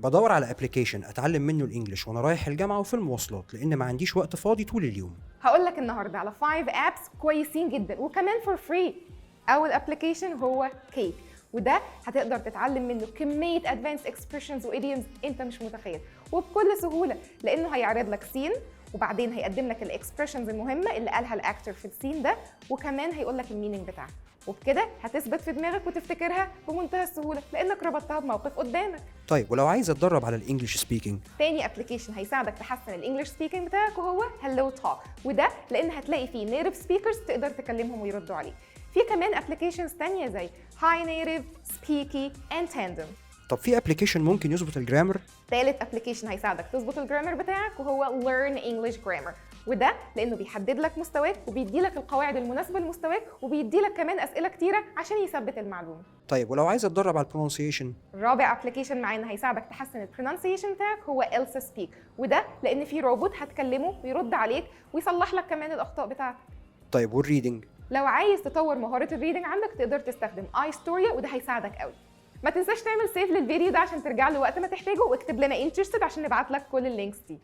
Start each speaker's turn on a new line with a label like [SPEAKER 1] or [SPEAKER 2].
[SPEAKER 1] بدور على application اتعلم منه ال English وانا رايح الجامعة وفي المواصلات، لان ما عنديش وقت فاضي طول اليوم.
[SPEAKER 2] هقول لك النهارده على 5 apps كويسين جدا وكمان for free. اول application هو Cake، وده هتقدر تتعلم منه كمية advanced expressions و idioms انت مش متخيل، وبكل سهوله، لانه هيعرض لك scene وبعدين هيقدم لك ال expressions المهمة اللي قالها ال actor في ال scene ده، وكمان هيقول لك ال meaning بتاعها، وبكده هتثبت في دماغك وتفتكرها بمنتهى السهولة لانك ربطتها بموقف قدامك.
[SPEAKER 1] طيب، ولو عايز اتدرب على ال English speaking؟
[SPEAKER 2] تاني application هيساعدك تحسن ال English speaking بتاعك وهو Hello Talk، وده لان هتلاقي فيه native speakers تقدر تكلمهم ويردوا عليك. في كمان applications تانية زي HiNative، Speaky and Tandem.
[SPEAKER 1] طب في application ممكن يظبط ال grammar؟
[SPEAKER 2] تالت application هيساعدك تظبط ال grammar بتاعك وهو Learn English Grammar، وده لانه بيحدد لك مستواك وبيدي لك القواعد المناسبة لمستواك وبيدي لك كمان اسئلة كتيرة عشان يثبت المعلومه.
[SPEAKER 1] طيب، ولو عايز اتدرب على ال pronunciation؟
[SPEAKER 2] رابع application معانا هيساعدك تحسن ال pronunciation بتاعك هو ELSA Speak، وده لان في روبوت هتكلمه ويرد عليك ويصلح لك كمان الاخطاء بتاعتك.
[SPEAKER 1] طيب، وال reading؟
[SPEAKER 2] لو عايز تطور مهارة ال reading عندك تقدر تستخدم iStoria، وده هيساعدك قوي. ما تنساش تعمل save للفيديو ده عشان ترجع له وقت ما تحتاجه، واكتب لنا interested عشان نبعت لك كل ال links دي.